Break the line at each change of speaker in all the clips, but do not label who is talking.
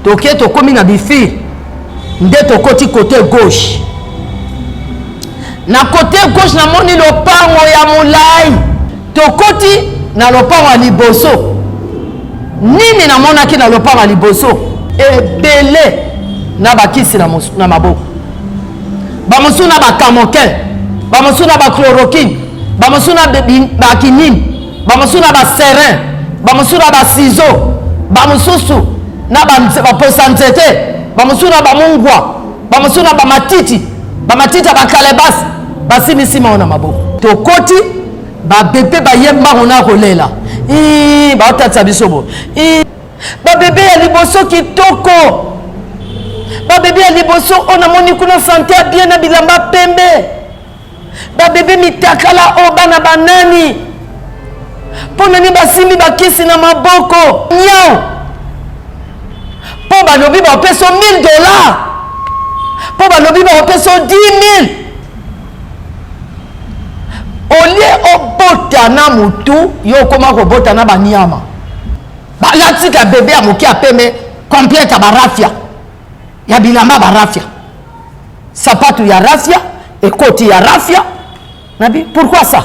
Toke tokomi na bifir nde tokoti kote gauche. Na kote gauche namoni lopango ya molai. Tokoti na lopango ya liboso. Nini namonaki na lopango ya liboso? Ebele na bakisi na, na maboko, bamosusu na bakamokin, bamosusu na bachloroquine, bamosusu na bakinini, bamosusu na baserin, bamosusu na basizo, bamosusu na baposa nzete, bamosusu na bamungwa, bamosusu na bamatiti, bamatiti ya bakalebasi, basimisi mao na maboko. Tokoti, babebe baye mbango na kolela, baotatisa biso bo babebe ya liboso kitoko, babebe ya liboso oyo namoni kuna sante ya bien na bilamba pembe, babebe mitakala oyo bana banani, mpo nani basimbi bakisi na maboko nyau, mpo balobi bapesa 1000 dollars, mpo balobi bapesa 10000. Olie obota na motu, yo okoma kobota na banyama. Balatika bebe ya moke ya pembe complete ya barafia ya bilamba, barafia sapatu ya rafia, ekoti ya rafia. Nabi pourquoi ça?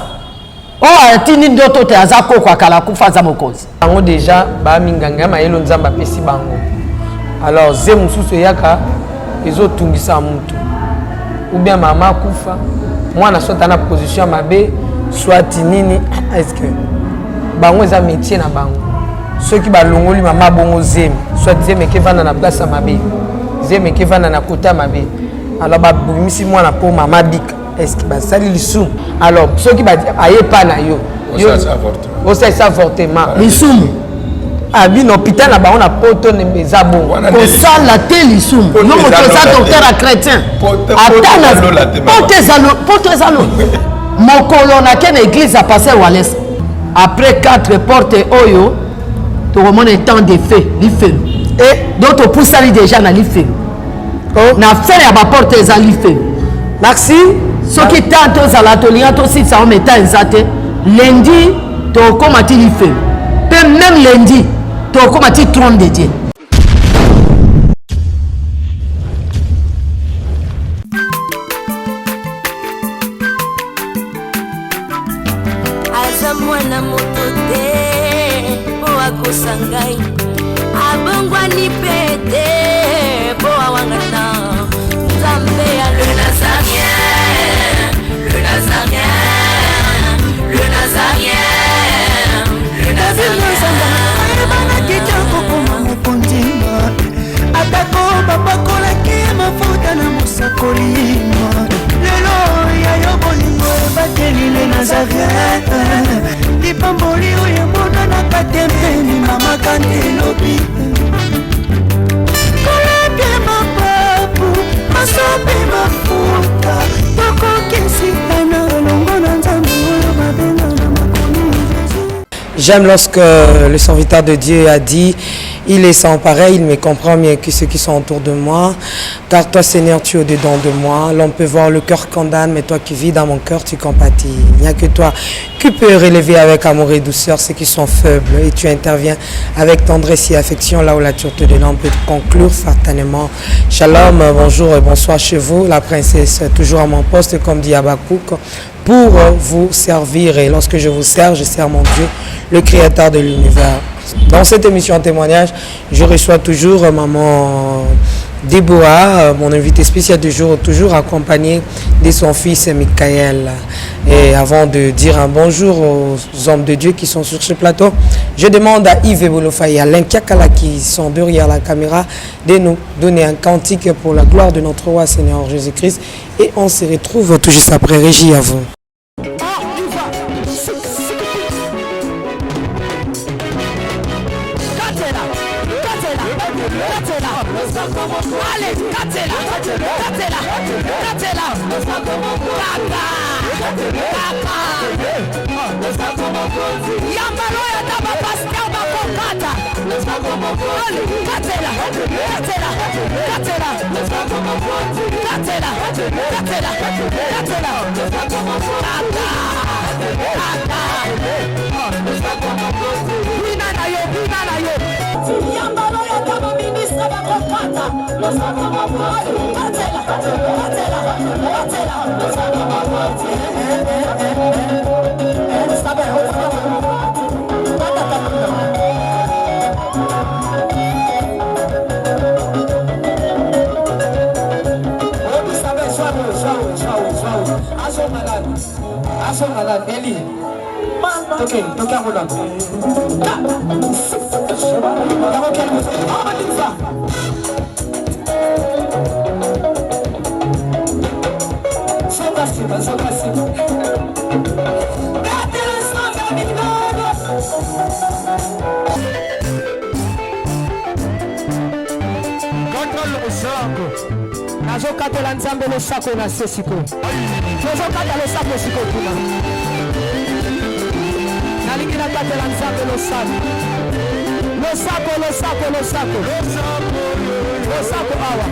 Oyo atindi ndoto te, aza koko akala akufa, aza mokonzi.
Bango deja baminganga ya mayelo Nzambe apesi bango. Alors ze mosusu eyaka ezotungisa motu, ou bien mama akufa, mwana soit na position ya mabe, soit nini. Est-ce que bango eza métier na bango? Soki balongoli mama bongo zemi, soit zemi ekevanda na place ya mabe, zemi ekevanda na kota mabe, alors babimisi mwana mpo mama bika, est-ce que basali lisumu? Alors soki aye pa na yo, osalisa avortement,
lisumu.
Abi na hôpital na bango na poto eza bongo.
Kosala te lisumu. Yo moto oza docteur ya chrétien, ata poto eza lo mokolo nake na église ya pasteur Wales, après 4 porte oyo tokomona temps de feu, lifelo. Donc topusani déjà na lifelo, na fin ya baporte eza lifelo.
Merci.
Soki temps tozala, tolinga tosilisa ngo, mais temps eza te. Lundi tokóma ti lifelo, mpe même lundi tokóma ti trône de Dieu.
Aza mwana moto te mpo akosa ngai, abongwani mpe te mpo awangana. Nzambe ya le Nazarien, le Nazarien, le Nazarien, le Nazarien.
Ayebanaki te kokoma mokonzi, atako bapakolaki mafuta na mosakoli. Lelo ya yo bolingo ebateli le Nazarien, lipamboli oyo emonanaka te mpeni mama kante elobi kolapie mapapu masopi mafuta, tokokisitana elongo na Nzambe oyo babenga na makomi Jésus.
J'aime lorsque le serviteur de Dieu a dit: il est sans pareil, il me comprend mieux que ceux qui sont autour de moi. Car toi, Seigneur, tu es au-dedans de moi. L'on peut voir le cœur condamne, mais toi qui vis dans mon cœur, tu compatis. Il n'y a que toi qui peux relever avec amour et douceur ceux qui sont faibles. Et tu interviens avec tendresse et affection là où la dureté de l'homme peut conclure fatalement. Shalom, bonjour et bonsoir chez vous. La princesse, toujours à mon poste, comme dit Habakkuk, pour vous servir. Et lorsque je vous sers, je sers mon Dieu, le créateur de l'univers. Dans cette émission en témoignage, je reçois toujours maman Déborah, mon invité spécial du jour, toujours accompagné de son fils Michael. Et avant de dire un bonjour aux hommes de Dieu qui sont sur ce plateau, je demande à Yves Bolofa et à Alain Kiakala qui sont derrière la caméra de nous donner un cantique pour la gloire de notre roi Seigneur Jésus-Christ. Et on se retrouve tout juste après. Régie, à vous.
Allez, katela, katela, katela, kaka, kaka. Yambalo ya taba pasteur bakokata. Allez, katela, katela, katela, katela, katela, katela, kaka, kaka. Bina na yo, bina na yo. Yambalo ya taba ministre bakokata. Nazokatela Nzambe losako na se sikoyo. Tozokata losako sikoyo kuna. Nalingi nakatela Nzambe losako. Losako, losako, losako. Losako awa.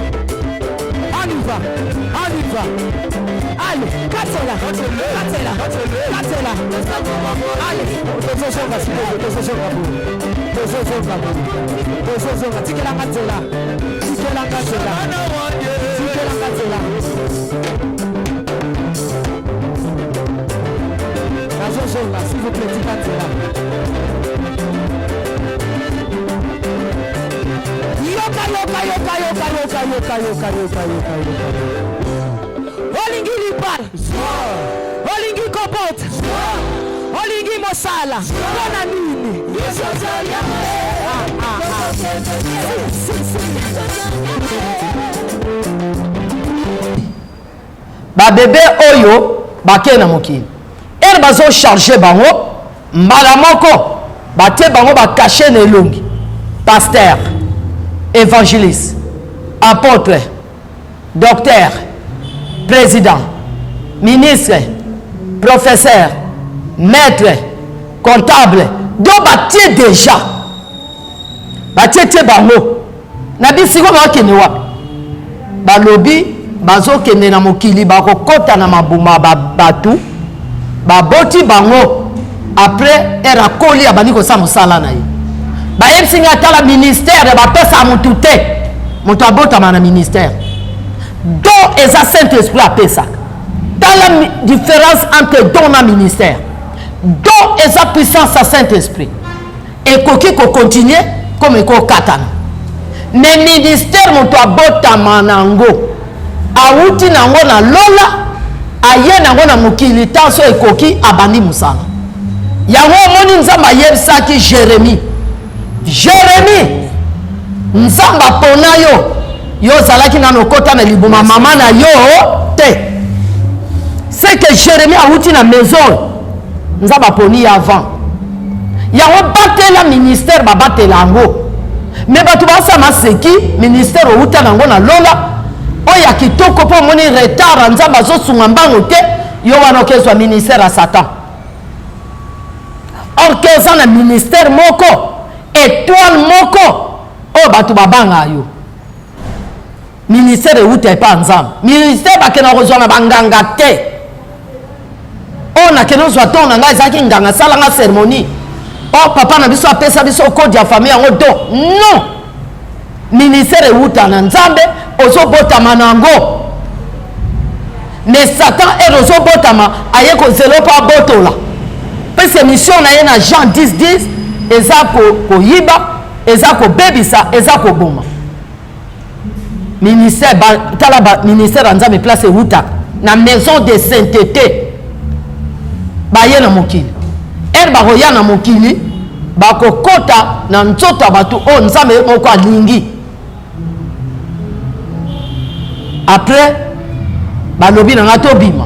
On y va, on y va. Allez, katela, katela, katela. Allez, tozozonga sikoyo, tozozonga boye. Tozozonga boye. Tozozonga, tikelanga nzela. Tikelanga nzela. Tikelanga nzela. Nazozonga, s'il vous plaît, tika nzela. Yoka, yoka, yoka, yoka, yoka, yoka, yoka, yoka, yoka, yoka. Olingi libala, olingi kobota, olingi mosala, mpo na nini? Ah, ah, ah. Si, si, si.
Babebe oyo bakei na mokili, ere bazocharge bango mbala moko, batie bango bakashe na elongi, pasteur, évangéliste, apôtre, docteur, président, ministre, professeur, maître, comptable. Donc batie déjà, batie tie bango na bisiko. Bakende wapi? Balobi bazokende na mokili, bakokɔta na mabuma bato baboti bango. Après ere akoli, abandi kosala mosala na ye. Bayebisi ngai, tala, ministère bapesa motu te, moto abotama na ministère. Don eza Saint Esprit apesaka. Tala différence entre don na ministère. Don eza puissance ya Saint Esprit, ekoki kocontinue comme ekokatana. Mais ministère, moto abotama nango, awuti nango na lola, aye nango na mokili. Ntanso ekoki, abandi mosala yango. Omoni, Nzambe ayebisaki Jérémie: Jérémie, Nzambe apona yo, yo ozalaki nano okota na libuma mama na yo te. C'est que Jérémie awuti na maison, Nzambe aponi ye avant. Yango batela ministère, babatela yango. Mais bato basala maseki, ministère outa nango na lola oyo ya kitoko, mpo omoni retard ya Nzambe, azosunga mbango te. Yo wana okezwa ministère ya Satan, or ke oza na ministère moko, étoile moko oyo bato babanga yo. Ministère euta epa Nzambe. Ministère bakenda kozwa na banganga te. Oyo nakende ozwa don na ngai, ezalaki nganga asalanga cérémonie. O papa na biso apesa biso code ya famille yango don. Non, ministère euta na Nzambe, ozobotama na yango. Mais Satan, ere ozobotama, aye kozela mpo abotola. Pese mission na ye na Jean 10 10 eza koyiba, eza kobebisa, eza koboma. Ministère ba, tala ba ministère ya Nzambe place eutaka na maison de sainteté. Baye na mokili, ere bakoya na mokili, bakokota na nzoto ya bato oyo Nzambe ye moko alingi. Après balobi na nga tobima.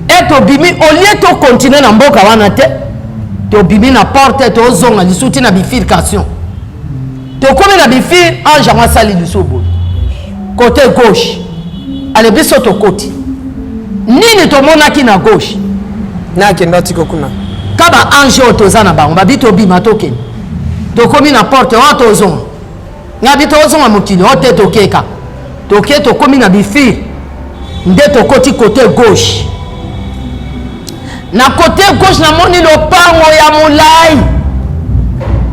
E tobimi, olie tokontinue na mboka wana te, tobimi na porte, tozonga lisusu ti na bifurcation. Tokomi na bifir, ange yango asali lisusu boye côté gauche. Ale, biso tokoti. Nini tomonaki na gauche?
Nakenda otiko kuna.
Ka ba ange oyo toza na bango babi tobima, tokende. Tokomi na porte oyo, tozonga. Ngabi tozonga mokili oyo te, tokeka toke. Tokomi na bifir nde tokoti côté gauche. Na côté gauche, namoni lopango ya molai.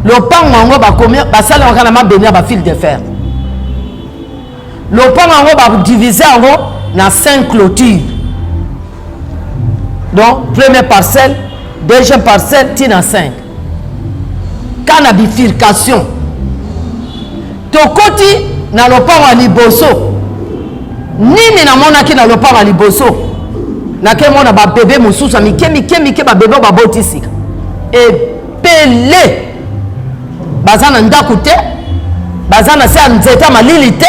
Lopango yango bakomi, basalemaka na mabende ya bafil de fer. Lopango yango badivise yango na 5 clôture, donc première parcelle, deuxième parcelle, tina 5 ka na bifurcation. Tokoti na lopango ya liboso. Nini namonaki na lopango ya liboso? Nakemona babebe mosusu ya mike mike mike, babebe oyo baboti sika ebele, baza na ndako te, baza na se ya nzete ya malili te,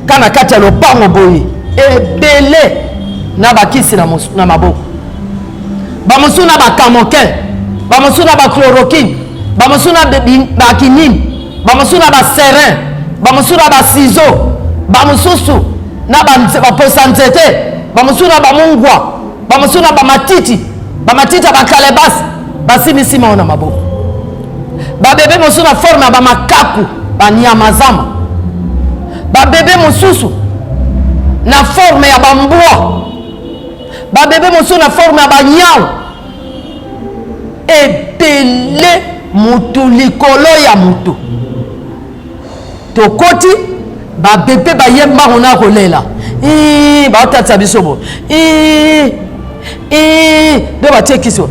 ka na kati ya lopango boye, ebele na bakisi na maboko, bamosusu na bakamokin, bamosusu na bachloroquine, bamosusu na bakinini, bamosusu na baserin, bamosusu na basizo, bamosusu na baposa nzete, bamosusu na bamungwa, bamosusu na bamatiti, bamatiti ya bakalebasi, basimbi nsima oyo na maboko. Babebe mosusu na forme ya bamakaku, banyama zama. Babebe mosusu na forme ya bambwa, babebe mosusu na forme ya banyau, ebele mutu likolo ya mutu. Tokoti, babebe baye mbango na kolela, baotatisa biso bo nde batie kisi.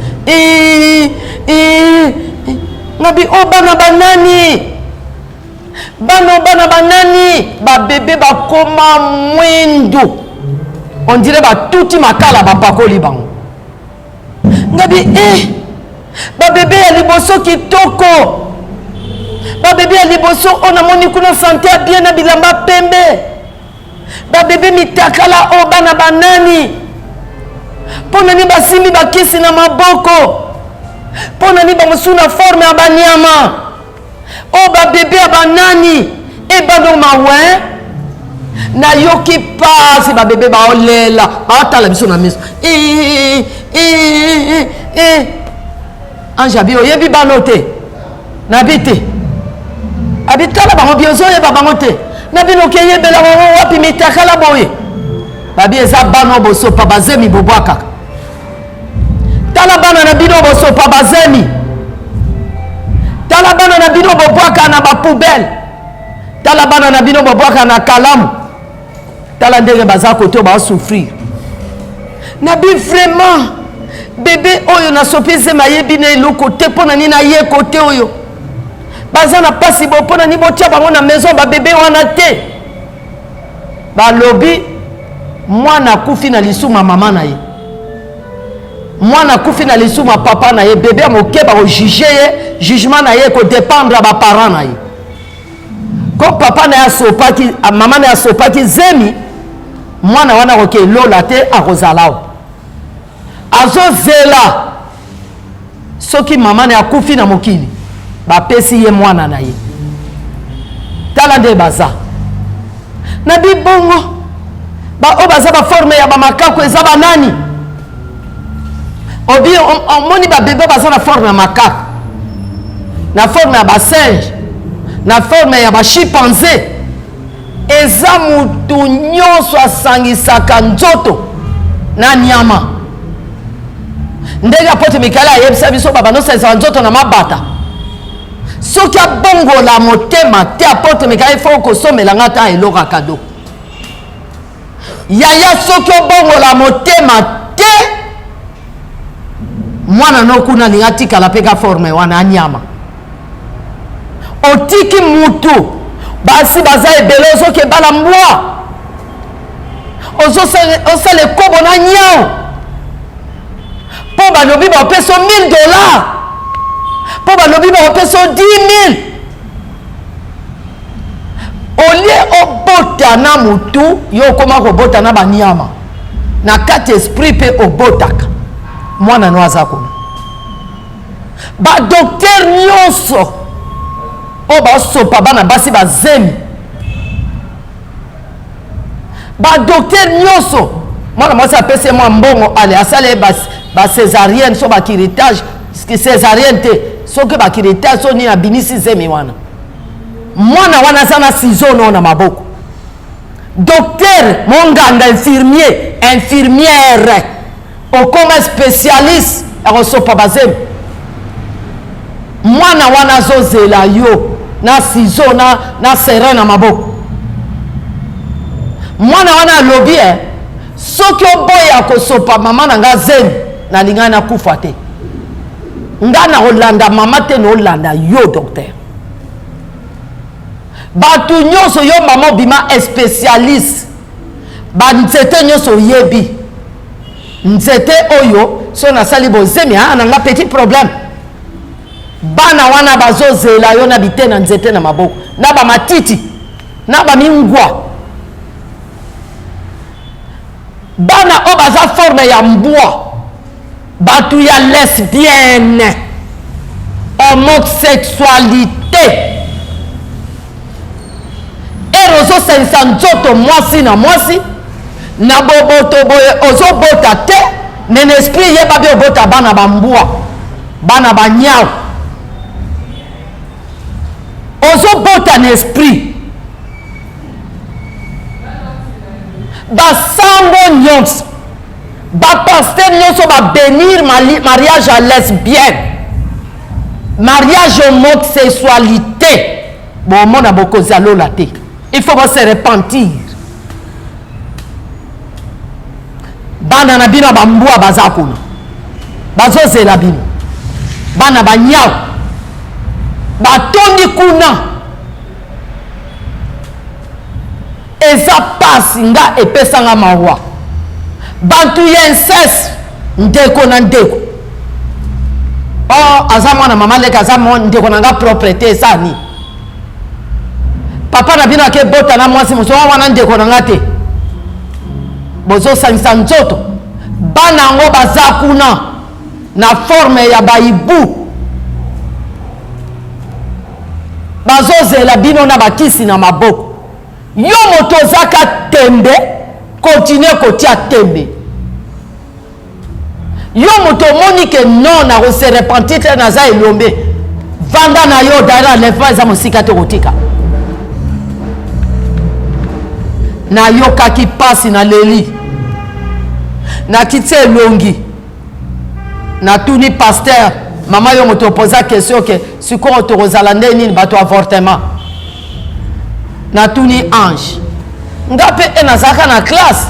Ngabi o bana banani, bana bana banani? Babebe bakoma mwindu, on dirait batuti makala bapakoli bango. Ngabi e babebe ya liboso kitoko, babebe ya liboso oyo namoni kuna, sante ya bien na bilamba pembe, babebe mitakala oyo bana banani? Mpo nani basimbi bakisi na maboko? Mpo nani bamosusu na forme ya banyama? Oyo babebe ya banani? Ebano mawe, nayoki pasi. Babebe baolela, baotala biso na miso. Ange abi: "Oyebi bano te?" Nabi te. Abi: "Tala bango bi, ozoyeba bango te?" Na bino okeyebela bango wapi mitakala boye? Babi: "Eza bano bosopa bazemi, bobwakaka. Tala bana na bino bosopa bazemi, tala bana na bino bobwaka na bapoubelle, tala bana na bino bobwaka na kalamu, tala ndenge baza kote oyo baosouffrir." Nabi: "Vraiment, bebe oyo nasopi zema ayebi na eloko te. Mpo na nini aye kote oyo baza na mpasi bo? Mpo na nini botia bango na maison babebe wana te?" Balobi mwana akufi na lisuma mama na ye, mwana akufi na lisuma papa na ye. Bebe ya moke, bakojuge ye, jugement na ye ekodépendre ya baparent na ye. Ko papa na ye asopaki, mama na ye asopaki zemi, mwana wana akoki elola te, akozala awa, azozela soki mama na ye akufi na mokili, bapesi ye mwana na ye. Tala nde baza na bibongo, baoyo baza baforme ya bamakako eza banani? Obi omoni babebe baza na forme ya makako, na forme ya basinge, na forme ya bachimpanzé. Eza mutu nyonso asangisaka nzoto na nyama. Ndenge apôtre Mikael ayebisa biso, babanda osangisaka nzoto na mabata, soki abongola motema te. Apôtre Mikael, fo kosomela nga ata eloko ya cadeau. Yaya, soki obongola motema te, mwana no kuna alingi atikala mpe ka forme wana anyama. Otiki mutu, basi baza ebele, ozoki ebala mbwa, ozosala ekobo na nyau mpo balobi bapesa 1000 $, mpo balobi bapesa 10 000. Olie obota na motu, yo okóma kobota na banyama na kati esprit, mpe obotaka mwana no aza kuna. Badocteur nyonso oyo basopa bana basi bazemi, badocteur nyonso, mwana mwasi apesi ye mwa mbongo, ale asala ye bacésarienne, so bacurettage césarienne te, soki bacurettage so nini, abimisi zemi wana, mwana wana aza na ciseau no na maboko. Docteur, monganga, infirmier, infirmière, okoma spécialiste ya kosopa bazemi, mwana wana azozela yo na ciseau na serin na maboko. Mwana wana alobi eh, soki oboya kosopa mama na nga zemi, nalingai nakufa te. Nga nakolanda mama te, naolanda yo docteur. Bato nyonso yo mama obima spécialiste, banzete nyonso oyebi nzete oyo so nasali bozemi ah, na nga petit problème. Bana wana bazozela yo na bite na nzete na maboko na bamatiti na bamingwa. Bana oyo baza forme ya mbwa, bato ya lesbienne, homosexualité, ere ozosangisa nzoto mwasi na mwasi na boboto boye, ozobota te me na esprit yeba bi obota bana bambwa, bana banyau. Ozobota na esprit basango nyonso, bapaster nyonso babenir mariage ya lesbienne, mariage homosexualité, bomona bokonzi ya lola te. Il faut se repentir. Bana na bino bambwa baza kuna bazozela bino, bana banyau batondi kuna. Eza pasi, nga epesanga mawa. Bantu ya inceste, ndeko na ndeko. Oh, aza mwana mama leka, aza ndeko na nga propre te, eza nini? Papa na bino ake bota na mwasi mosusu wana, ndeko na nga te. Bozosangisa nzoto, bana yango baza kuna na forme ya baibu, bazozela bino na bakisi na maboko. Yo moto ozaka tembe, continue kotia tembe. Yo moto omoni ke non, na kose repentir te, naza elombe, vanda na yo. D'ailleurs enlèvement eza mosika te, kotika. Nayokaki mpasi, naleli, nakiti elongi, natuni pasteur: mama, yo moto opoza question ke sikoyo tokozala nde nini, bato avortement? Natuni ange. Nga mpe e nazalaka na classe,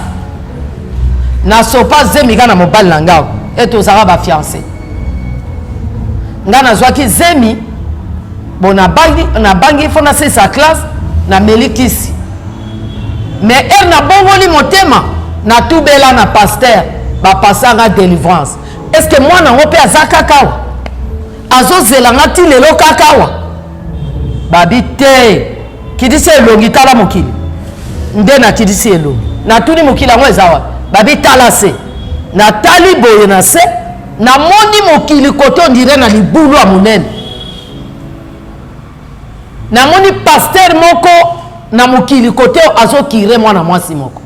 nasopa zemi ka na mobali na ngao e tozalaka bafiance. Nga nazwaki zemi bon, nabangi, nabangi fo nasilisa classe, nameli kisi. Mais ere nabongoli motema, natubela na pasteur, bapasanga délivrance. Est ce que mwana yango mpe aza kaka awa, azozela nga ti lelo kaka awa? Babi te, kitisi elongi, tala mokili. Nde nakitisi elongi, natuni mokili yango eza wapi? Babi tala se. Natali boye na se, namoni mokili kote ondire na libulu ya monene. Namoni paster moko na mokili kote azokire mwana mwasi moko.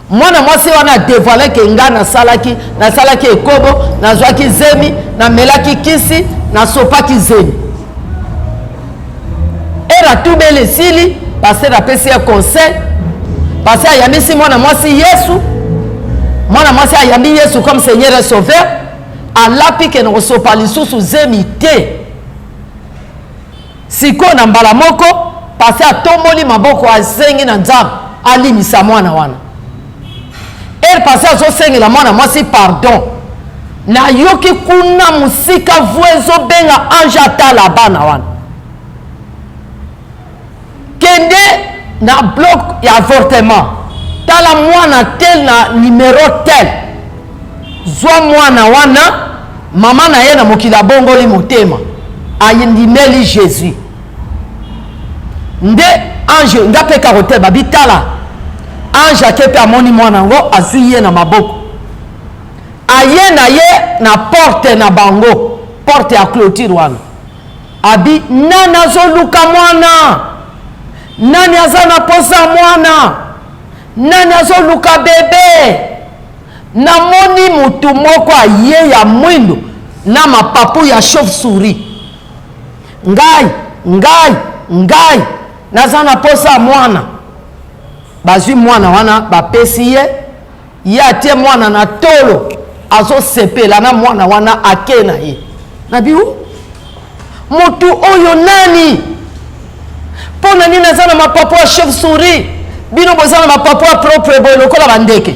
Mwana mwasi wana adevoile ke nga nasalaki nasalaki ekobo, nazwaki zemi, namelaki kisi, nasopaki zemi. Ere atubeli esili, paster apesi ye conseil, paster ayambisi mwana mwasi Yesu. Mwana mwasi ayambi Yesu comme Seigneur et Sauveur, alapi ke nakosopa lisusu zemi te. Sikoyo na mbala moko pase atomboli maboko, asengi na Nzambe alimisa mwana wana. Ere pase azosengela mwana mwasi pardon, nayoki kuna mosika voix ezobenga ange atala bana wana: kende na bloc ya avortement, tala mwana tel na numero tel, zwa mwana wana, mama na ye na mokili abongoli motema, ayindimeli Jésus. Nde ange nga mpe kaka te, babi tala, ange ake mpe amoni mwana yango, azwi ye na maboko, aye na ye na porte na bango, porte ya clôture wana. Abi nani azoluka mwana? Nani aza na posa mwana? Nani azoluka bebe? Namoni mutu moko aye ya mwindu na mapapu ya chauve-souris. Ngai, ngai, ngai naza na posa mwana. Bazwi mwana wana, bapesi ye, ye atie mwana na tolo, azosepela na mwana wana, ake na ye. Nabi motu oyo nani? Mpo na nini aza na mapapu ya chauve-souris? Bino boza na mapapu ya propre boye lokola bandeke.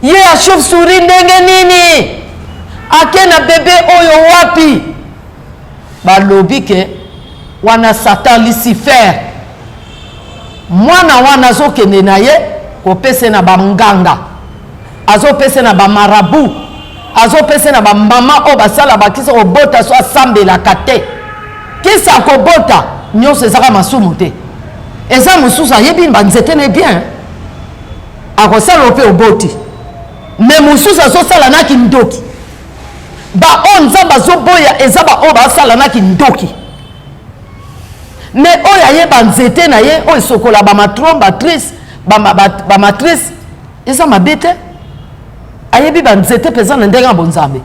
Ye ya chauve souris ndenge nini? Ake na bebe oyo wapi? Balobi ke wana Satan Lucifer. Mwana wana azokende na ye kopesa na banganga, azopesa na bamarabu, azopesa na bamama oyo basala bakisi kobota so asambelaka te. Kisi akobota nyonso ezaka masumu te, eza mosusu ayebi banzete ne bien akosala mpe oboti, me mosusu azosala na kindoki. Baoyo Nzambe azoboya eza baoyo basala na kindoki. Me oyo ayeba nzete na ye oyo esokola bamatron batrice bamatrice eza mabe te, ayebi banzete mpenza na ndenge ya bonzambe.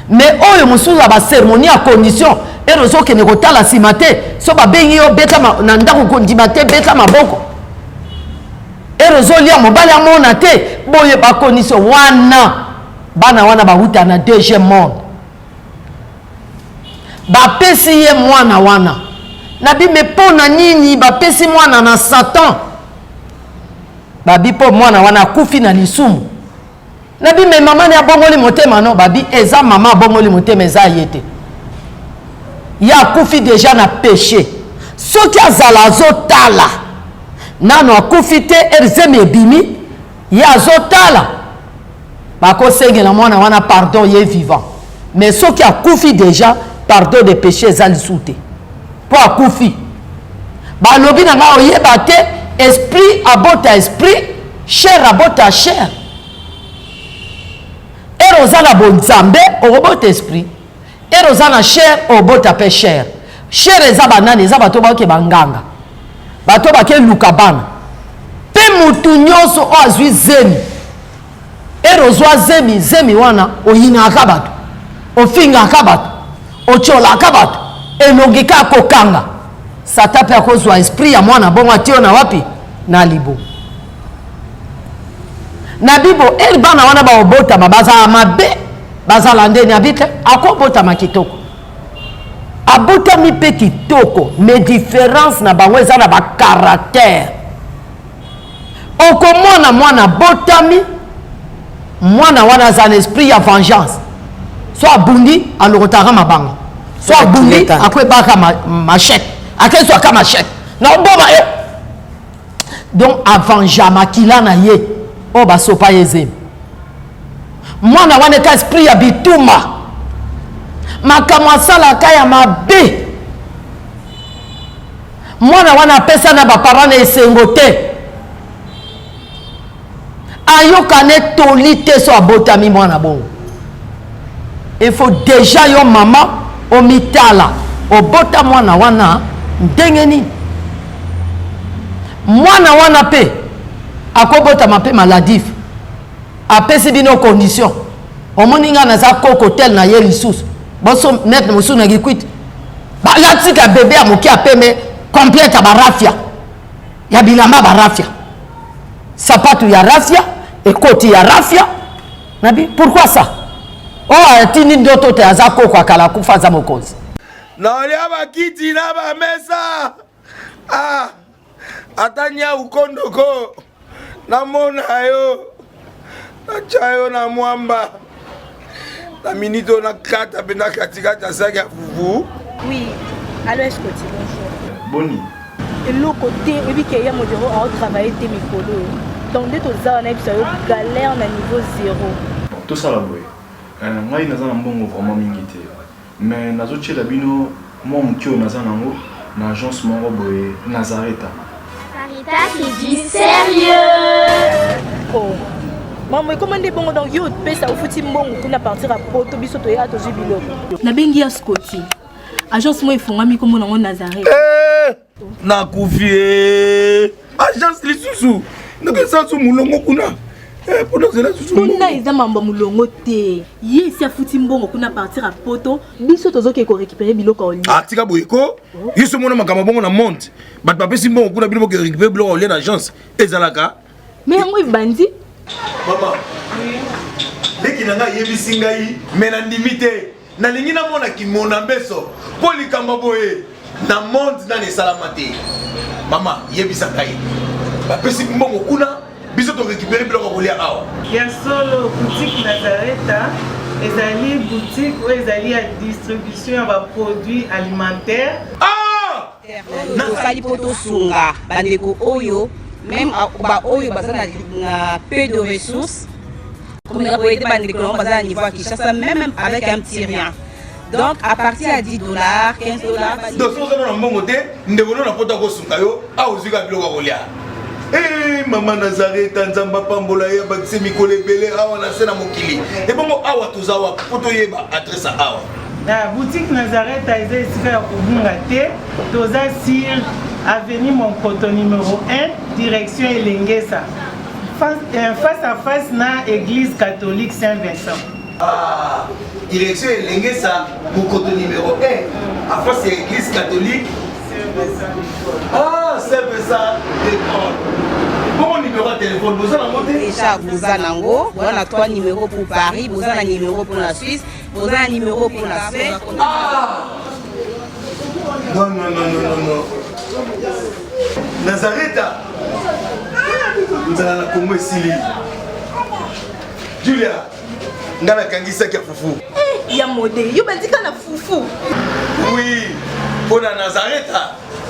Me oyo mosusu ya baceremonie ya condition ere ozokende kotala nsima te, so babengi yo beta na ndako kondima te, beta maboko ere ozolia mobali amona te, boye bacondition wana. Bana wana bawuta na deuxième monde, bapesi ye mwana wana nabi me mpo na nini bapesi mwana na Satan? Babi mpo mwana wana akufi na lisumu. Nabi me mama ne abongoli motema no? Babi eza mama abongoli motema, eza ye te, ye akufi deja na péché. Soki azala azotala nano akufi te, erzemi ebimi, ye azotala, bakosengela mwana wana pardon, ye vivant. Mais soki akufi deja, pardon de péché eza lisusu te mpo akufi. Balobi na ngai oyeba te, esprit abota esprit, chair abota chair. Ere oza na bonzambe okobota esprit, ere oza na chair obota mpe chair. Chair eza banani? Eza bato baoke banganga, bato bakeluka bana. Mpe mutu nyonso oyo azwi zemi, ere ozwa zemi, zemi wana oyinaka bato, ofingaka bato, otyolaka bato, elongi kaka kokanga. Satan mpe akozwa esprit ya mwana bongo atio na wapi? Na libo. Na bibo ere bana wana baobotama bazala mabe, bazala ndeni abi te, akobotama kitoko, abotami mpe kitoko, mais différence na bango eza na bacaractère. Okomona mwana abotami, mwana wana aza na esprit ya vengeance, so abundi alokotaka mabanga, so abundi akwebaka machette, akezwaka machette na oboma ye. Donc avengea makila na ye oyo basopa ye zemi. Mwana wana eka esprit ya bitumba, makambo asalaka ya mabe. Mwana wana apesa na baparent na esengo te, ayokane toli te. So abotami mwana bongo, il faut déjà yo mama omitala, obota mwana wana ndenge nini? Mwana wana mpe akobotama mpe maladif, apesi bino condition. Omoni ngai naza koko tel na ye lisusu boso net mosusu na kikwiti balatika bebe ya moke apeme complete ya barafia ya bilamba, barafia sapatu ya rafia, ekoti ya rafia. Nabi pourquoi ça? Oyo atindi ndoto te, aza koko akala akufa, aza mokonzi.
Naolia bakiti na bamesa, ah, ata nyau kondoko namona yo, natya yo na mwamba na minute oyo nakata mpe na katikati ya saki ya fufu.
Oui, allo Escoti, bonjour.
Boni?
Eloko te, oyebi ke ya modero aotravaille te mikolo oyo. Donc nde toza wana yebisa yo galère na niveau zéro.
Bon, tosala boye. Ngai naza na mbongo vraiment mingi te. Mais nazotiela bino mwa moke oyo naza nango na agence moko boye Nazareta.
Sarita c'est du sérieux.
Oh. Maman, ekoma nde bongo donc yo opesa ofuti mbongo kuna partir ya poto biso toya tozwi biloko. Nabengi ya Scotty. Agence moko efungwami kombo nango Nazareth.
Eh, nakufi eh. Agence lisusu ndenge eza so molongo kuna mpona ozela susu
kuna eza mambo ya molongo te. Ye esi afuti mbongo kuna partir ya poto, biso tozokende korécupérer biloko ya olia.
Ah, tika boye ko yo so mona makambo bongo na monde, bato bapesi mbongo kuna, bino boke récupérer biloko ya olia na agence ezalaka.
Mais yango ebandi.
Mama, leki na ngai ayebisi ngai me nandimi te, nalingi namona kimona mbeso mpo likambo boye na monde nani esalama te. Mama, yebisa ngai. Bapesi mbongo kuna, biso to récupérer biloko ya kolia awa.
Ya solo, boutique Nazareta ezali boutique oyo ezali ya distribution ya ba produits alimentaires.
Ah!
Tosali mpo tosunga bandeko oyo meme baoyo baza na peu de ressources, komeka koyede bandeko nango baza na niveau ya Kinshasa, même avec un petit rien. Donc à partir ya 10 $, 15 $.
Donc soki oza na mbongo te, ndeko no na poto akosunga yo awa, ozwi kaka biloko ya kolia. Eh, mama Nazareta, Nzambe apambola ye, abakise mikolo ebele awa na se na mokili. Ebongo awa toza wapi mpo toyeba adresse ya awa?
Na boutique Nazareta eza esika ya kobunga te. Toza sur avenue Monkoto numéro 1, direction Elengesa, face à face na église catholique Saint-Vincent.
Ah, direction Elengesa, Mokoto numéro 1, en face ya église catholique. Ah, Saint-Vincent de Paul. Bongo numéro ya téléphone boza nango te?
Déjà boza nango, boza na 3 numéros pour Paris, boza na numéro pour la Suisse, boza na numéro pour la Suède.
Ah! Non, non, non, non, non, non. Nazareta, nzala na Kongo esili. Julia, nga nakangisaki ya fufu.
Eh, ya mode, yo bandika na fufu.
Oui, mpo na Nazareta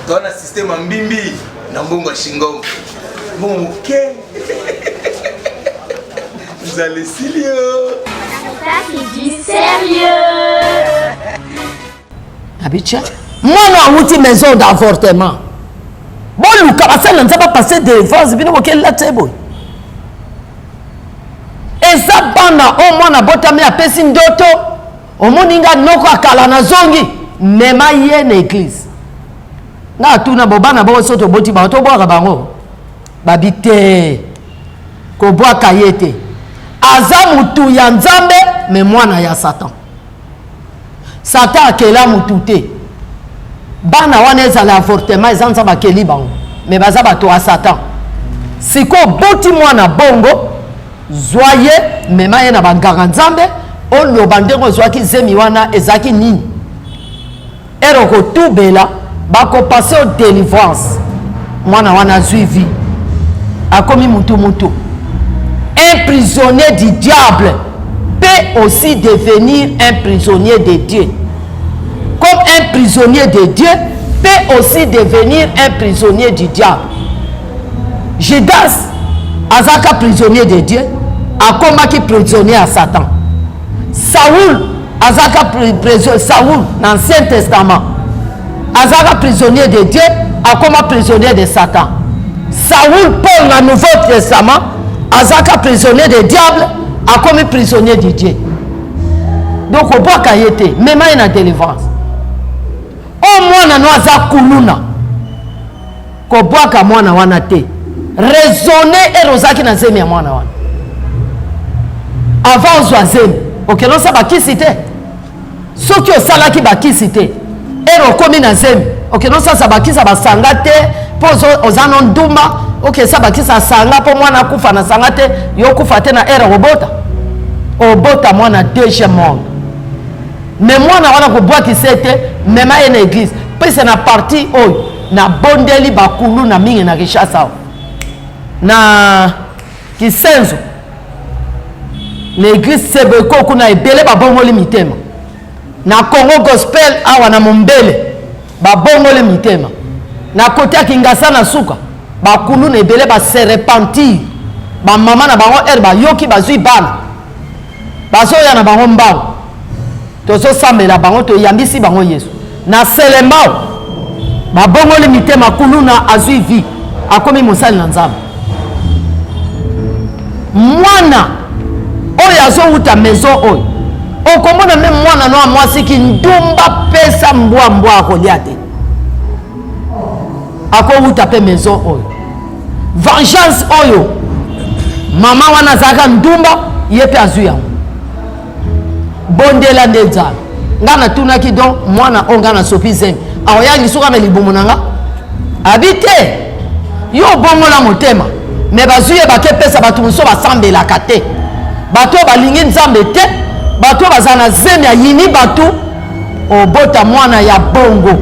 toza na système ya mbimbi na mbongo ya shingom, mbongo moke, nzala esili yo.
Ça, c'est du sérieux.
Abitia mwana awuti maison d'avortement, boluka basali na Nzambe bapase délivrance. Bino bokelela te boye, eza bana oyo mwana abotami, apesi ndoto, omoni nga noko akala nazongi, mema ye na église. Nga atuna bo bana bongo, so toboti bango, tobwaka bango? Babi te, kobwaka ye te, aza mutu ya Nzambe me mwana ya Satan. Satan akela mutu te. Bana wana ezala avortement, eza Nzambe akeli bango, me baza bato ya Satan. Sikoyo boti mwana bongo, zwa ye, mema ye na banganga Nzambe, oloba ndenge ozwaki zemi wana ezalaki nini. Ere okotubela, bakopase o délivrance, mwana wana azwi vie, akomi mutu mutu. Un prisonnier du diable peut aussi devenir un prisonnier de Dieu, comme un prisonnier de Dieu peut aussi devenir un prisonnier du diable. Judas azalaka prisonnier de Dieu, akomaki prisonnier ya Satan. Saoul azalaka prisonnier, Saoul na Ancien Testament azalaka prisonnier de Dieu, akoma prisonnier de Satan. Saoul Paul na Nouveau Testament azalaka prisonnier de diable, akomi prisonnier de Dieu. Donc obwaka ye te, mema ye na délivrance. Oyo mwana no aza kuluna, kobwaka mwana wana te. Raisonne, ere ozalaki na zemi ya mwana wana, avant ozwa zemi, okende osala bakisi te? Soki osalaki bakisi te, ere okomi na zemi, okende osalisa bakisi ya basanga te mpo oza no ndumba? Okesa bakisi ya sanga mpo mwana akufa na sanga te, yo okufa te na ere obota, obota mwana deuxième monde. Me mwana wana kobwakisa ye te, mema ye na église. Pesa na parti oyo nabondeli bakulu na mingi na Kinshasa awa, na Kisenzo, na église Sebeko kuna, ebele babongoli mitema. Na Congo Gospel awa na Mombele, babongoli mitema. Na kote ya Kingasa na suka, bakulu na ebele base repentir. Bamama na bango ere bayoki bazwi bana, bazoya na bango mbango, tozosambela bango, toyambisi bango Yesu. Na Selembao babongoli mitema, kuluna azwi vie, akomi mosali na Nzambe. Mwana oyo azowuta maison oyo, okomona me mwana no ya mwasi kindumba, pesa mbwa, mbwa akolia te, akowuta mpe maison oyo. Vengeance oyo mama wana azalaka ndumba, ye mpe azwi yango. Bondela nde Nzambe. Nga natunaki don mwana oyo nga nasopi zemi, akoya lisuka na libumu na nga? Abi te, yo obongola motema. Me bazwi ye, bakepesa bato mosusu basambelaka te, bato oyo balingi Nzambe te, bato oyo bazala na zemi, ayini bato. Obota mwana ya bongo,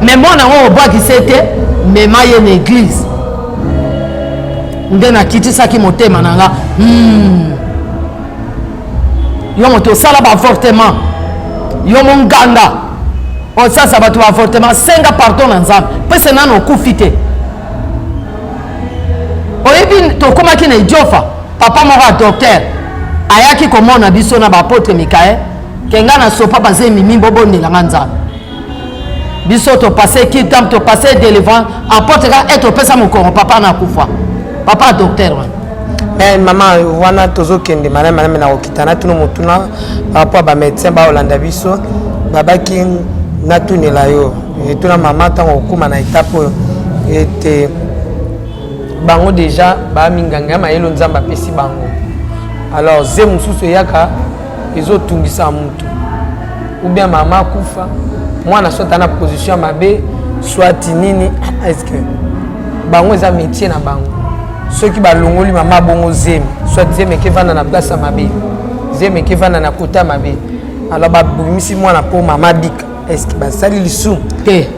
me mwana yango obwakisa ete mema ye na église. Nde nakitisaki motema na nga. Yo moto osala ba avortement, yo monganga osasa bato ba avortement, senga pardon na Nzambe, pese nano okufi te. Oyebi tokomaki na Idiofa, papa moko ya docteur ayaki komona biso na ba apotre Mikael, ke nga na sopa bazemi mi bobondela nga Nzambe. Biso to passe kitam, to passe délivrance, apotre ka eto pesa mokongo papa na kufa. Papa docteur wana.
Mais maman wana tozokende malamu malamu na kokita na tuna motuna par rapport ba médecin baolanda biso babaki natunela yo etuna mama ntango okóma na etape oyo ete bango deja baminganga ya mayele Nzambe apesi bango. Alors ze mosusu eyaka ezotungisa motu ou bien mama akufa mwana soit ana position ya mabe soit nini, est-ce que bango eza métier na bango? Soki balongoli mama bongo zemi, soit zemi ekevanda na place ya mabe, zemi ekevanda na kota mabe, alors babimisi mwana mpo mama bika, est-ce que basali lisumu?
Te.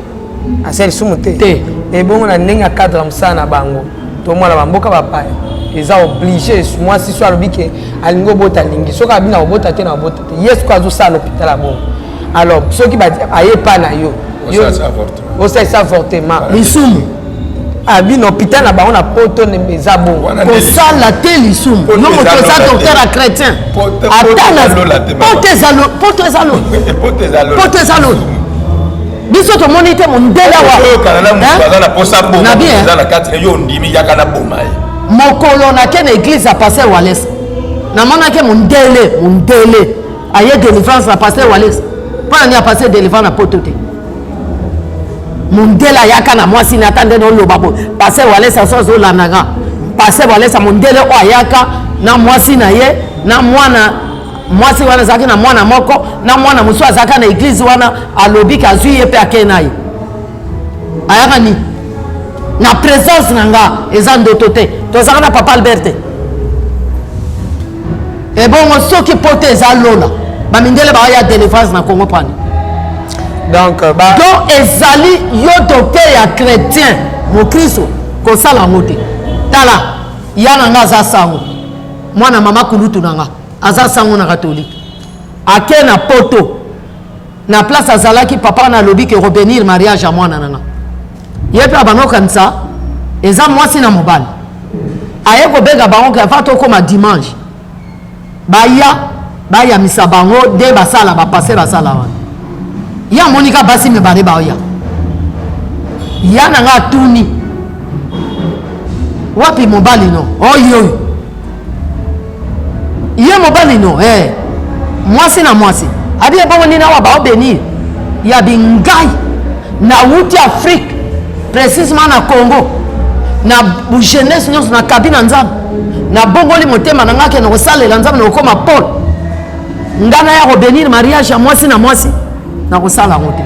Asali lisumu te.
Te.
Ebongo na ndenge ya cadre ya mosala na bango, tomona bamboka bapaya eza obligé mwasi so alobi ke alingi obota, alingi, soki abi na kobota te, na kobota te, ye soki azosala l'hôpital ya bongo, alors soki aye pa na yo osalisa avortement,
lisumu?
Abi na hôpital na bango na poto eza bongo.
Kosala te lisumu. Yo moto oza docteur ya chrétien, ata poto eza poto eza lo poto eza lo biso tomoni te mondele awa. Mokolo nake na église ya pasteur Wales, namonaki mondele, mondele aye délivrance na pasteur Wales. Mpo na nini apase délivrance na poto te? Mondele ayaka na mwasi na ata ndenge oloba boye, pasteur Walesa so azolanda nga. Pasteur Walesa, mondele oyo ayaka na mwasi na ye na mwana mwasi wana, azalaki na mwana moko na mwana mosusu azalaka na église wana, alobi ke azwi ye mpe akei na ye. Ayaka nini na présence na nga? Eza ndoto te, tozalaka na papa Albert te. Ebongo soki poto eza lola, bamindele baoya délivrance na Congo pani?
Donc,
ba... Donc ezali yo docteur ya chrétien, mokristo, kosala yango te. Tala, ya na nga aza sango, mwana mama kulutu na nga aza sango na katolike, ake na poto na place azalaki, papa wana alobi ke revenir mariage ya mwana na nga. Ye mpe abanda kokanisa eza mwasi na mobali. Aye kobenga bango ke ava tokóma dimanche, baya bayamisa bango nde basala bapase basala wana. Ye amoni ka basi mibale baoya, ya na nga atuni wapi mobali no oyo oyo ye mobali no eh. Mwasi na mwasi abi ebongo nini awa baobenir ya bingai? Nawuti Afrique, précisement na Congo, na jeunesse nyonso nakabi na Nzambe, nabongoli motema na ngai kende kosalela Nzambe na kokóma Paul. Ngai naya kobenir mariage ya mwasi na mwasi, nakosala yango te,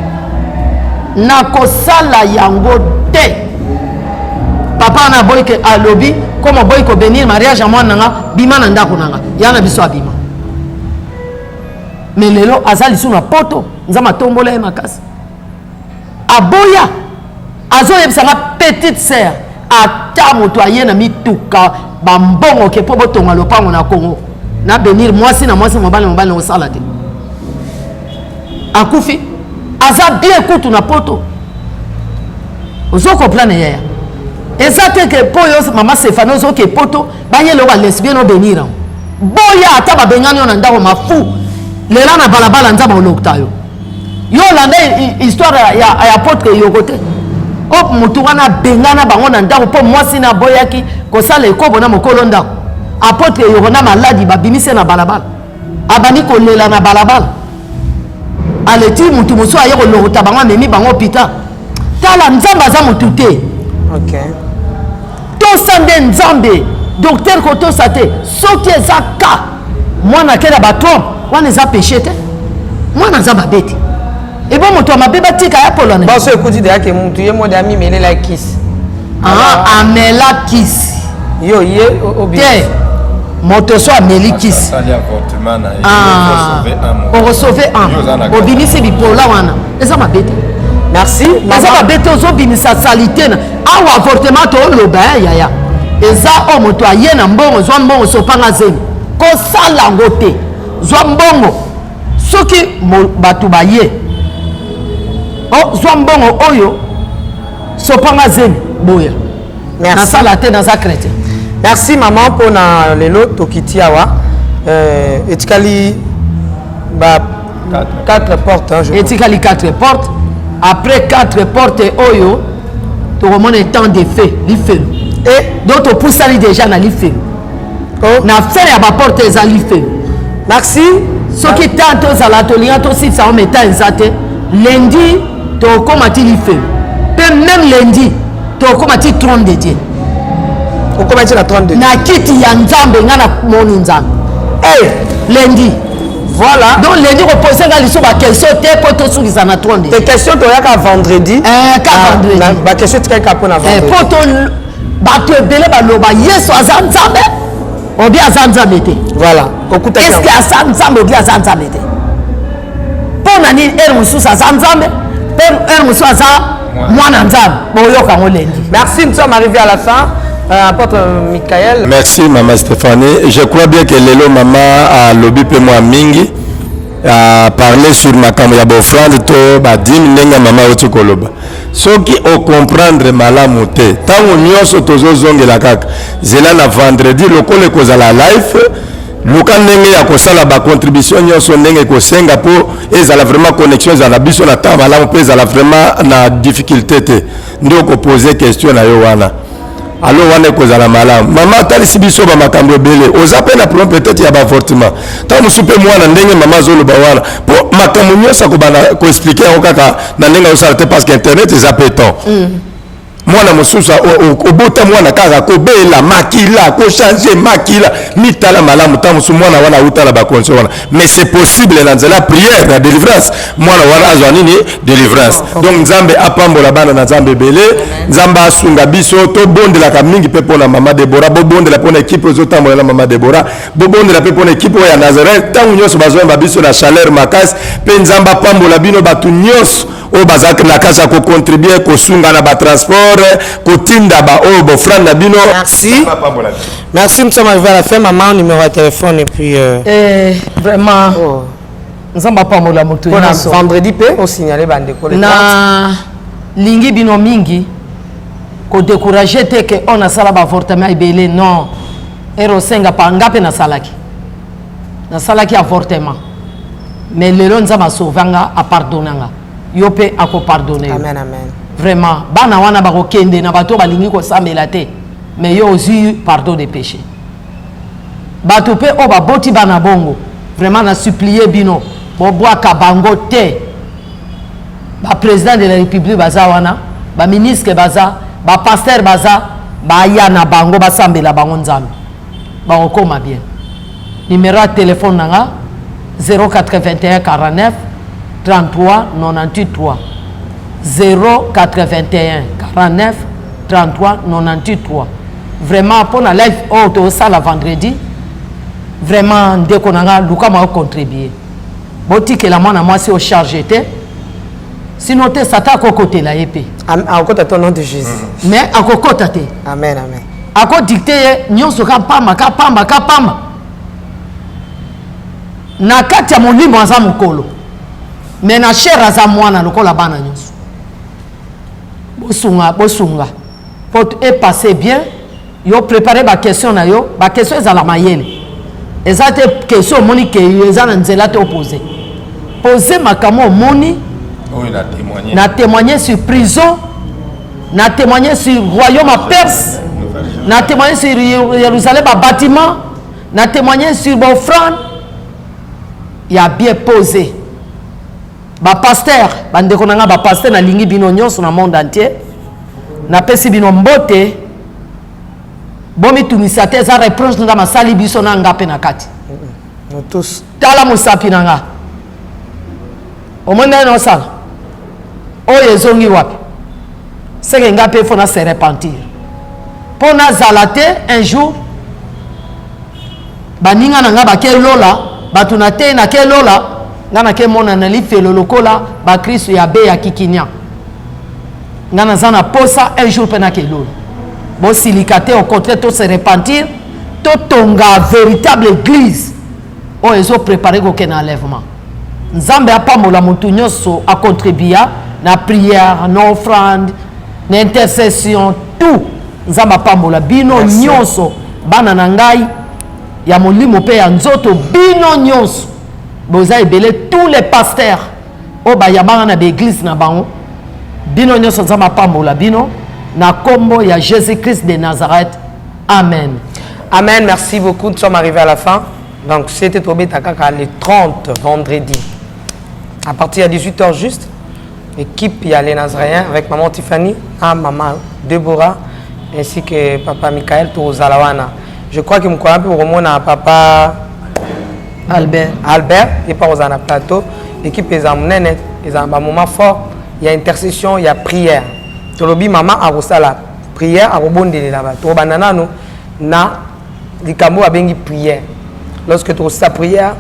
nakosala yango te. Papa wana aboyi ke alobi koma oboyi kobenir mariage ya mwana na nga, bima na ndako na nga. Ya na biso abima, mais lelo aza lisusu na poto. Nzambe atombola ye makasi. Aboya, azoyebisa nga petite sœur, ata moto aye na mituka bambongo ke mpo botonga lopango na Congo na benir mwasi na mwasi, mobali na mobali, nakosala te. Akufi, aza bien kutu na poto. Ozo comprendre yaya? Eza te ke mpo yo mama Stéphane ozoke poto bayele oyo balesbienne obenir yango. Boya, ata babengani yo na ndako mafu, lela na balabala, Nzambe olokta yo. Yo olanda histoire ya apôtre Yoko te? O motu wana abengana bango na ndako mpo mwasi na aboyaki kosala ekobo na mokolo ndako. Apôtre Yoko na maladi, babimisi na balabala, abandi kolela na balabala, aleti motu mosusu aye kolokota bango, amemi bango hôpital. Tala, Nzambe aza motu te. Tosa nde Nzambe. Docteur kotosa te. Soki eza ka mwana ake na batrompe wana, eza péché te, mwana aza mabe te. Ebo moto ya mabe batika ya polo na
baso ekuti deya ke mutu ye mode amimelela kisi.
Ah, amela kisi.
Yo ye
te, moto so ameli kisi okosauve âme, obimisi bipola wana, eza mabe te.
Merci.
Eza mabe te, ozobimisa salite na awa. Avortement tooloba yaya. Eza oyo moto aye na mbongo, zwa mbongo sopanga zemi. Kosala yango te. Zwa mbongo soki bato baye oh, zwa mbongo oyo sopanga zemi boya. Nasala te, naza chrétien.
Merci maman mpona lelo tokiti awa euh, etikali ba 4 portes hein,
etikali 4 portes. Après 4 portes oyo tokomona temps de fait lifelo
et
donc topusani déjà na lifelo
oh.
Na fin ya baporte eza lifelo.
Merci.
Soki temps tozala tolinga tosilisa yango, mais temps eza te. Lundi tokokoma ti lifelo, mpe même lundi tokokoma ti trône de Dieu.
Okoma ti na trône de Dieu,
na kiti ya Nzambe. Nga namoni Nzambe.
Hey!
Lundi.
Voilà.
Donc lundi kopose nga lisusu baquestion te mpo tosukisa na trône de
Dieu. Question toyaka vendredi.
Eh, ka vendredi.
Baquestion etikali kaka mpona vendredi.
Mpo to bato ebele baloba Yesu aza Nzambe obi aza Nzambe te.
Voilà.
Okuta est ce que aza Nzambe obi aza Nzambe te? Mpo na nini ere mosusu aza Nzambe mpe ere mosusu aza mwana Nzambe? Boyoka yango lundi.
Merci, nous sommes arrivés à la fin. Apôtre Michael.
Merci maman Stéphanie. Je crois bien que lelo maman alobi mpe mwa mingi, a parler sur makambo ya baoffrande to badime ndenge ya mama auti koloba. Soki ocomprendre malamu te, ntango nyonso tozozongela kaka zela na vendredi lokola ekozala live. Luka ndenge ya kosala bacontribution nyonso ndenge ekosenga mpo ezala vraiment connexion ezala na biso na temps malamu mpo ezala vraiment na difficulté te nde okopose question na yo wana. Alo wana ekozala malamu. Mama atalisi biso bamakambo ebele. Oza mpe na problème peut-être ya baavortement, ntango mosusu mpe mwana ndenge mama azoloba wana, mpo makambo nyonso akobanda koexplike yango kaka na ndenge azosala te, parce que internet eza mpe temps. Mwana mosusu obota mwana kaka kobela makila, kochange makila, mitala malamu. Ntango mosusu mwana wana auta na bakondition wana, mais c'est possible na nzela prière na délivrance mwana wana azwa nini délivrance. Donc Nzambe apambola bana na Nzambe ebele. Nzambe asunga biso. Tobondelaka mingi mpe mpona mama Debora, bobondela mpona ekipe ozotambola na mama Debora, bobondela mpe mpona ekipe oyo ya Nazareth ntango nyonso bazoyamba biso na chaleur makasi. Mpe Nzambe apambola bino bato nyonso oyo baza na kati ya kocontribue, kosunga na batransport, kotinda baoyo bofrande na bino.
Merci. Merci, nous sommes arrivés à la fin. Maman, numéro de téléphone et puis.
Eh, vraiment. Oh. Nzambe apambola moto
nyonso. Vendredi mpe osignale bandeko.
Na lingi bino mingi, kodécourage te ke oyo nasala baavortement ebele, non. Ere osenga pa nga mpe nasalaki nasalaki avortement, mais lelo Nzambe asauve nga, apardonne nga, yo mpe akopardonne yo.
Amen, amen.
Vraiment bana wana bakokende na bato balingi kosambela te, mais yo ozwi pardon de péché. Bato mpe oyo baboti bana bongo, vraiment na supplie bino, bobwaka bango te. Baprésident de la République baza wana, baministre baza, bapaster baza, baya na bango, basambela bango Nzambe, bakokoma bien. Numéro ya telefone na nga 081 49 33 98 3, 081 49 33 98 3. Vraiment mpona live oyo tosala vendredi, vraiment ndeko na nga, luka mwa ocontribue. Botikela mwana mwasi oyo charge te, sino te Satan akokotela ye mpe.
Akokota te au nom de Jésus.
Mais akokota te.
Amen, amen.
Akodikte ye nyonso ka pamba ka pamba ka pamba. Na kati ya molimo aza mokolo, mais na chair aza mwana lokola bana nyonso. Bosunga, bosunga po epasse bien. Yo prépare baquestion na yo, baquestion ezala mayele, eza te question omoni ke eza na nzela te. Opose pose makambo omoni.
Oyo na témoigner.
Na témoigner sur prison, na témoigner sur royaume ya Perse, na témoigner sur Jérusalem, babâtiment, na témoigner sur baoffrande ya bien posé. Bapaster, bandeko na nga bapaster, nalingi bino nyonso na monde entier, napesi bino mbote. Bomitungisa te, eza reproche Nzambe asali biso na nga mpe na kati.
Nous tous.
Tala mosapi na nga, omoni ndenge naosala oyo ezongi wapi? Seke nga mpe fo na se repentir mpo nazala te un jour baninga na nga bake lola, bato na te nake lola, nga nake mona na lifelo lokola bakristo ya be ya kikinia. Nga naza na posa un jour mpe nake lola. Bosilika te, au contraire to se repentir, totonga véritable église oyo ezo préparer kokende enlèvement. Nzambe apambola motu nyonso acontribua na prière, na offrande, na intercession, tout. Nzambe apambola bino nyonso, bana na ngai ya molimo mpe ya nzoto, bino nyonso boza ebele, tous les pasteurs oyo bayambaka na baeglise na bango, bino nyonso Nzambe apambola bino na kombo ya Jésus-Christ de Nazareth. Amen.
Amen, merci beaucoup. Nous sommes arrivés à la fin. Donc c'était Tobeta Kaka le 30 vendredi. À partir de 18h juste, équipe il y a les Nazaréens avec maman Tiffany, ah, maman Deborah, ainsi que papa Michael Tozalawana. Je crois que mokolo mpe okomona papa
Albert.
Albert et pas ozala na plateau. Équipe eza monene, eza na ba moment fort, il y a intercession, il y a prière. Tolobi maman akosala prière, akobondelela bato. Tokobanda nanu na likambo babengi prière. Lorsque tokosala prière,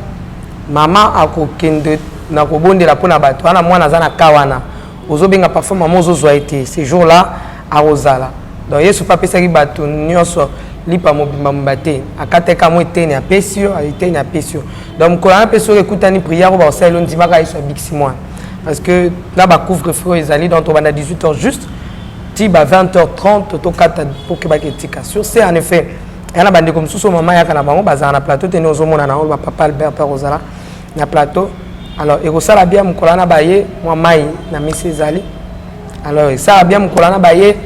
mama akokende na kobondela mpona bato wana. Mwana aza na ka wana, ozobenga parfois mama, ozozwa ye te. Ce jour là akozala. Donc Yesu mpe apesaki bato nyonso lipa mobimba mobimba te, akataka mwa eteni apesi yo, eteni apesi yo. Donc mokolo wana mpe soki ekutani prière oyo bakosalela, ondimaka Yesu abikisi mwana, parce que na bacouvre feu ezali. Donc tobanda 18 heures juste ti ba 20h30, tokata mpo kebaka etika. Sur ce, en effet, ya na bandeko mosusu oyo mama yaka na bango bazala na plateau te, nde ozomona na oyo bapapa Albert mpe akozala na plateau. Alors ekosala bien mokolo wana baye mwa mai na misi ezali. Alors esala bien mokolo wana baye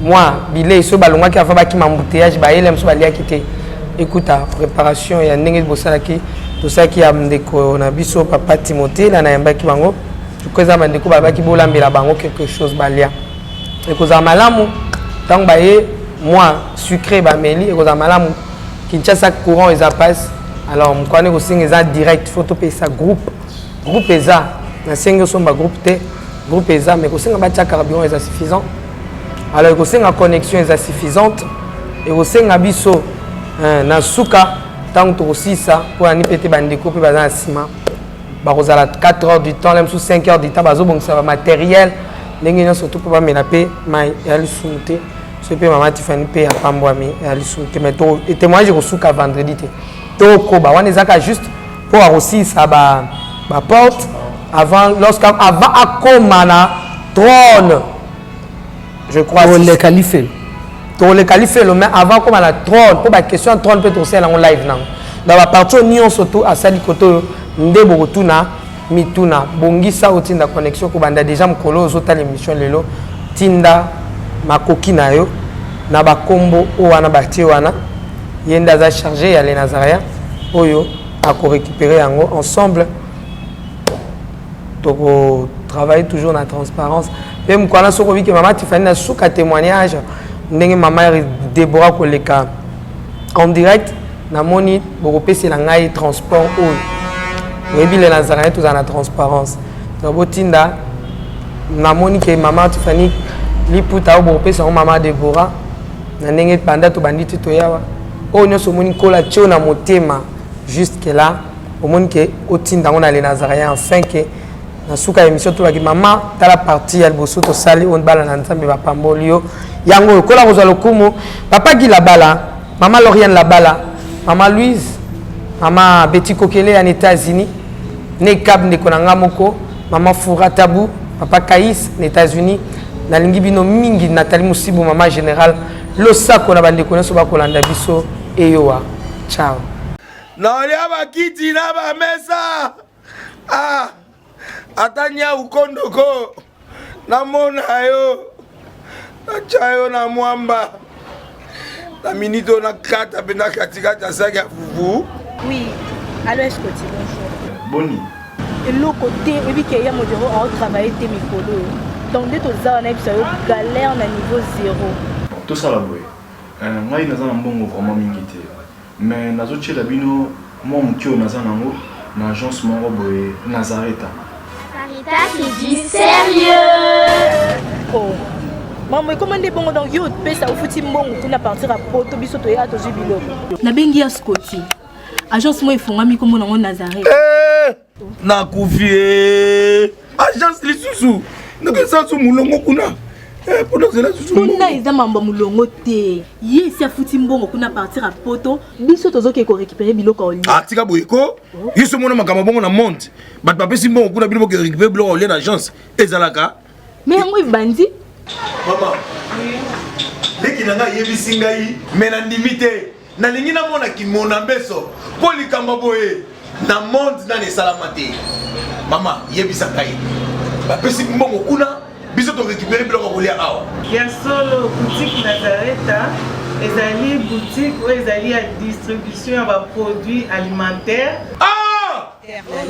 mwa bilei, soki balongwaki avant bakima embouteillage, bayele mosusu baliaki te. Ekuta préparation ya ndenge bosalaki, tosalaki ya ndeko na biso papa Timothée na nayambaki bango ko eza bandeko balobaki bolambela bango quelque chose balia. Ekozala malamu ntango baye mwa sucré bameli, ekozala malamu. Kinshasa courant eza passe. Alors mokolo wana ekosenga eza direct, faut topesa groupe. Groupe eza, nasengi osomba groupe te, groupe eza, mais ekosenga batia carburant eza suffisant. Alors ekosenga connexion eza suffisante. Ekosenga biso na suka ntango tokosilisa mpo na mpe te bandeko mpe baza na nsima bakozala 4 heures du temps, la mosusu 5 heures du temps, bazobongisa bamatériel ndenge nyonso to mpo bamela mpe mai ya lisumu te. Soki mpe mama Tifani mpe apambwami ya lisumu te, mais témoignage ekosuka vendredi te, tokoba. Wana ezaka juste mpo akosilisa baporte avant, lorsque avant akoma na trône, je crois.
Toleka lifelo.
Toleka lifelo, mais avant akoma na trône, mpo baquestion ya trône mpe tosala yango live nango na bapartie oyo nyonso to asali kote oyo nde bokotuna mituna. Bongisa otinda connexion kobanda déjà mokolo ozotala émission lelo. Tinda makoki na yo na bakombo oyo wana batie wana. Ye nde aza chargé ya les Nazaréens oyo akorécupérer yango. Ensemble tokotravailler toujours na transparence. Mpe mokolo wana soki obiki mama Tifani na suka témoignage, ndenge mama Debora koleka en direct, namoni bokopesela ngai transport oyo oyebi le Nazaréen, tozala na transparence. Donc botinda, namoni ke mama Tifani liputa oyo bokopesa yango mama Debora na ndenge banda tobandi te toyawa oyo nyonso omoni nkola tio na motema. Jusque là omoni ke otinda yango na le Nazaréen, afin ke na suka ya émission tolobaki mama tala partie ya liboso tosali oyo, bala na Nzambe bapamboli yo yango oyo kola kozwa lokumu. Papa Gi Labala, mama Lauriane Labala, mama Louise, mama Betty Kokele ya na États-Unis, Nekab ndeko na nga moko, mama Foura Tabu, papa Kais na États-Unis, nalingi bino mingi. Nathalie Musibu, mama général, losako na bandeko nyonso bakolanda biso. Eyowa, ciao.
Nalia bakiti na bamesa, ah, ata nyau kondoko namona yo, natya yo na mwamba na minute oyo nakata mpe na katikati ya saki ya fufu.
Oui, allo Escoti, bonjour.
Boni?
Eloko te, oyebi ke ya modero aotravaille te mikolo oyo. Donc nde toza wana, yebisa yo galère na niveau zéro.
Tosala boye, ngai naza na mbongo vraiment mingi te, mais nazotiela bino mwa moke oyo naza nango na agence moko boye Nazareta.
Sarita, c'est du sérieux.
Oh. Mambo ekoma nde bongo, donc yo opesa ofuti mbongo kuna partir ya poto, biso toya tozwi biloko. Nabengi ya Scoti, agence moko efongwami nkombo nango Nazareth.
Nakufi e, agence lisusu ndenge esasu molongo kuna.
Kuna eza mambo ya molongo te. Ye esi afuti mbongo kuna partir ya poto, biso tozoke korécupérer biloko ya olia.
Ah, tika boye ko. Yo so mona makambo bongo na monde. Bato bapesi mbongo kuna bino boke récupérer biloko ya olia na agence. Ezalaka.
Mais yango ebandi.
Mama. Leki na ngai ayebisi ngai mais nandimi te. Nalingi namona kimona mbeso mpo likambo boye na monde nani esalama te. Mama, yebisa ngai. Bapesi mbongo kuna biso to récupérer biloko ya kolia awa.
Ya solo, boutique Nazareta ezali boutique oyo ezali ya distribution ya ba produits alimentaires.
Ah!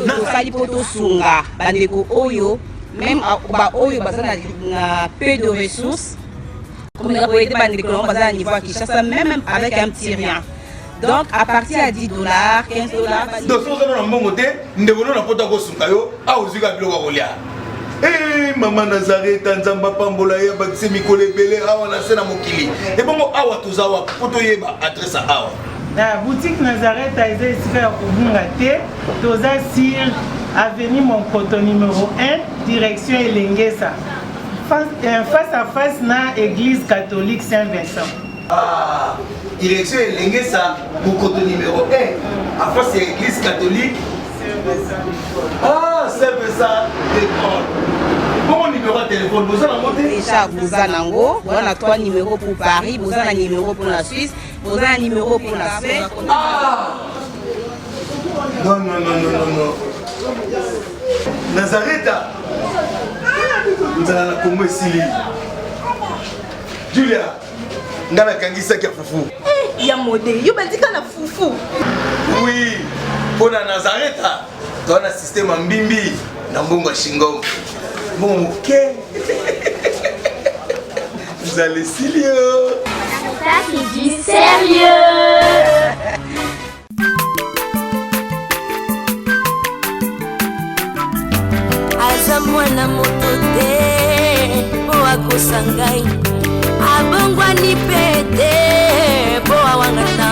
Tosali mpo tosunga bandeko oyo meme baoyo baza na peu de ressources komeka koyede bandeko nango baza na niveau ya Kinshasa meme avec un petit rien. Donc à partir ya 10 dollars, 15 dollars.
Donc soki oza na mbongo te, ndeko no na poto akosunga yo, awa ozwi kaka biloko ya kolia. Eh, mama Nazareta, Nzambe apambola ye, abakise mikolo ebele awa na se na mokili. Ebongo awa toza wapi mpo toyeba adresse ya awa?
Na boutique Nazareta eza esika ya kobunga te, toza sur avenue Monkoto numero 1 direction Elengesa face à face na église catholique Saint-Vincent.
Ah, direction Elengesa Monkoto numéro 1 à face ya église catholique Ah, Saint-Vincent de Paul. Bongo numéro ya téléphone boza nango te?
Déjà boza nango, boza na 3 numéros pour Paris, boza na numéro pour la Suisse, boza na numéro pour la Suède.
Ah! Non, non, non, non, non, non. Nazareta. Nzala na Congo esili. Julia, nga nakangi saki ya fufu.
Eh, ya mode, yo bandika na fufu.
Oui, mpo na Nazareta, toza na système ya mbimbi na mbongo ya shingom. Mbongo moke. Nzala esili yo.
Ça, c'est du sérieux.
Aza mwana moto te mpo akosa ngai, abongwani mpe te mpo awangana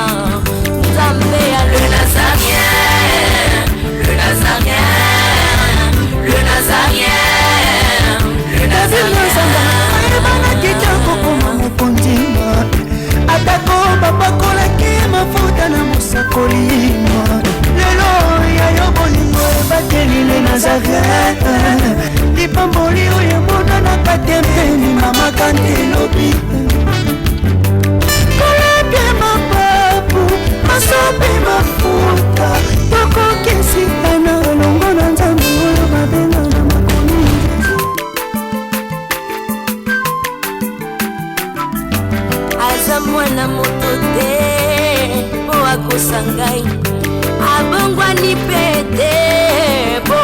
Nzambe ya le Nazarien, le Nazarien, le Nazarien, le Nazarien.
Ayebanaki te kokoma mokonzi, atako bapakolaki mafuta na mosakoli. Lelo ya yo bolingo ebateli le Nazareth, lipamboli oyo emonanaka te mpeni mama kante elobi kolapia mapapu masopi mafuta tokokisitana elongo na Nzambe oyo babenga na makomi.
Aza mwana moto te mpo akosa ngai, abongwani mpe te mpo